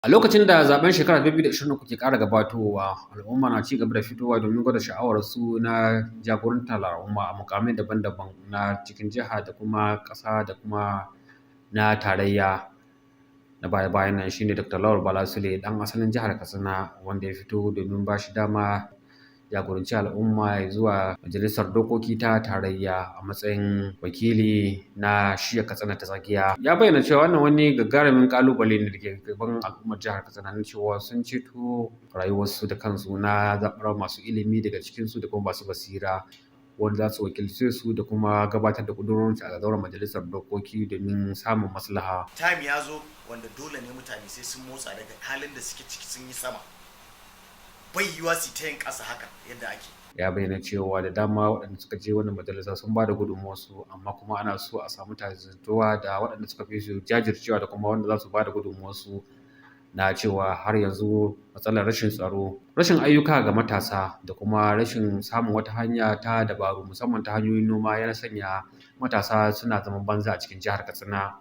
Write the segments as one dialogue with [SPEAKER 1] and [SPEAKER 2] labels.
[SPEAKER 1] A lokacin da zaben shekarar 2023 ke ƙara gabatowa, al'umma na ci gaba da fitowa domin gwada sha'awarsu na jagorantar al'umma a mukamai daban-daban na cikin jiha da kuma ƙasa da kuma na tarayya. Na baya-bayan nan shine Dr. Lawal Bala Sule, ɗan asalin jihar Katsina, wanda ya fito domin ba shi dama jagoranci al'umma zuwa majalisar dokoki ta tarayya a matsayin wakili na shiyar Katsina ta Tsakiya. Ya bayyana cewa wannan wani gagarumin kalubale ne da ke gaban al'ummar jihar Katsina, na cewa sun ceto rayuwarsu da kansu na zaɓar masu ilimi daga cikinsu da kuma masu basira wanda za su wakilce su da kuma gabatar da ƙudurorinsu a zauren majalisar dokoki domin samun maslaha.
[SPEAKER 2] Time ya zo wanda dole ne mutane sai sun motsa daga halin da suke ciki, sun yi sama. Bai yiwuwa su ta yin ƙasa haka yadda ake.
[SPEAKER 1] Ya bayyana cewa da dama waɗanda suka je wannan majalisa sun ba da gudunmuwarsu, amma kuma ana so a samu tasirantuwa da waɗanda suka fi su jajircewa da kuma wanda za su ba da gudunmuwarsu, na cewa har yanzu matsalar rashin tsaro, rashin ayyuka ga matasa da kuma rashin samun wata hanya ta dabaru, musamman ta hanyoyin noma, ya sanya matasa suna zaman banza a cikin jihar Katsina.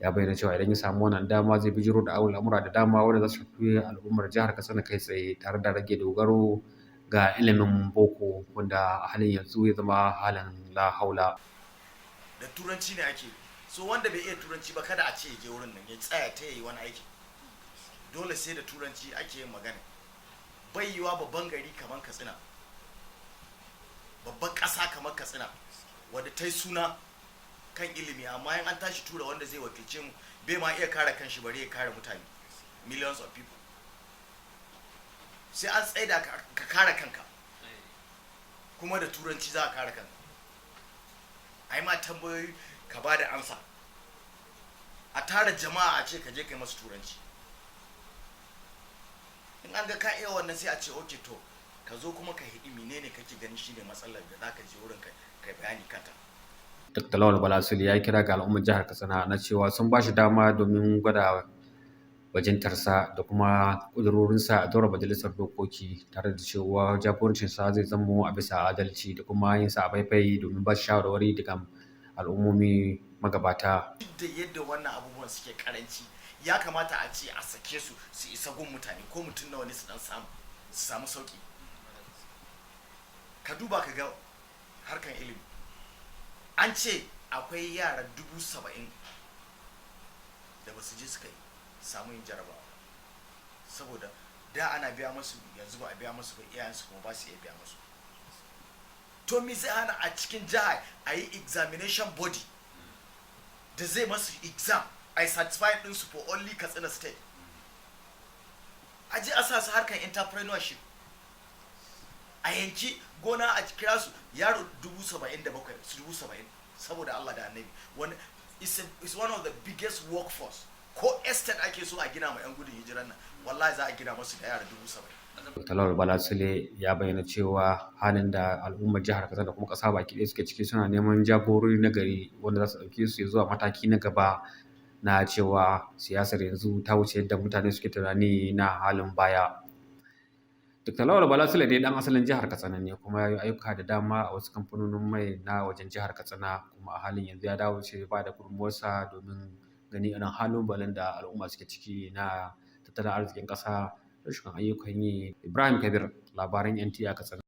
[SPEAKER 1] Ya bayyana cewa idan ya samu wannan dama, zai bijiro da al'amura da dama wanda za su shafi al'ummar jihar Katsina kai tsaye, tare da rage dogaro ga ilimin boko wanda a halin yanzu ya zama halin la haula.
[SPEAKER 2] Da turanci ne ake so. Wanda bai iya turanci ba, kada a ce ya je wurin nan ya tsaya ta yi wani aiki. Dole sai da turanci ake yin magana. Bai yiwa babban gari kamar Katsina, babban ƙasa kamar Katsina, wadda ta yi suna kan ilimi, amma in an tashi tura wanda zai wakilce mu, bai ma iya kare kanshi bare ya kare mutane, millions of people. Sai an tsaida ka kare kanka, kuma da turanci za ka kare kanka, a yi ma tambayoyi ka ba da amsa, a tara jama'a a ce ka je kai masu turanci. In an ga ka iya wannan, sai a ce, "Ok, to ka zo kuma ka hidi menene kake gani shine matsalar da za ka je wurin kai bayani kanta."
[SPEAKER 1] Dr. Lawal Bala Sule ya kira ga al'ummar jihar Katsina na cewa sun ba shi dama domin gwada bajintarsa da kuma ƙudurorinsa a zauren majalisar dokoki, tare da cewa jagorancinsa zai zamo a bisa adalci da kuma yin sa a faifai domin ba shi shawarwari daga al'ummomi magabata.
[SPEAKER 2] Duk da yadda wannan abubuwan suke karanci, ya kamata a ce a sake su su isa gun mutane, ko mutum nawa ne, su dan samu, su samu sauki. Ka duba ka ga harkan ilimi, an ce akwai yara 70,000 da ba su je suka yi samu yin jarabawa, saboda da ana biya musu, yanzu ba a biya musu ba, iyayensu kuma ba su iya biya musu. To me zai hana a cikin jiha a yi examination body da zai masu exam, a yi certified ɗinsu for only Katsina State? A je a sa su harkan entrepreneurship, a yanki gona, a kira su yaro 77,000 su 70,000, saboda Allah da Annabi. Wani is one of the biggest workforce. Ko estate ake so a gina ma 'yan gudun hijiran nan, wallahi za a gina masu da yara 70,000.
[SPEAKER 1] Dr. Lawal Bala Sule ya bayyana cewa halin da al'ummar jihar Katsina da kuma ƙasa baki ɗaya suke ciki, suna neman jagorori na gari wanda za su ɗauke su zuwa mataki na gaba, na cewa siyasar yanzu ta wuce yadda mutane suke tunani na halin baya. Dr. Lawal Bala Sule dai ɗan asalin jihar Katsina ne, kuma ya yi ayyuka da dama a wasu kamfanonin mai na wajen jihar Katsina, kuma a halin yanzu ya dawo ce ba da gudunmuwarsa domin ganin irin halin da al'umma suke ciki na tattalin arzikin ƙasa, rashin ayyukan yi. Ibrahim Kabir, labaran NTA, Katsina.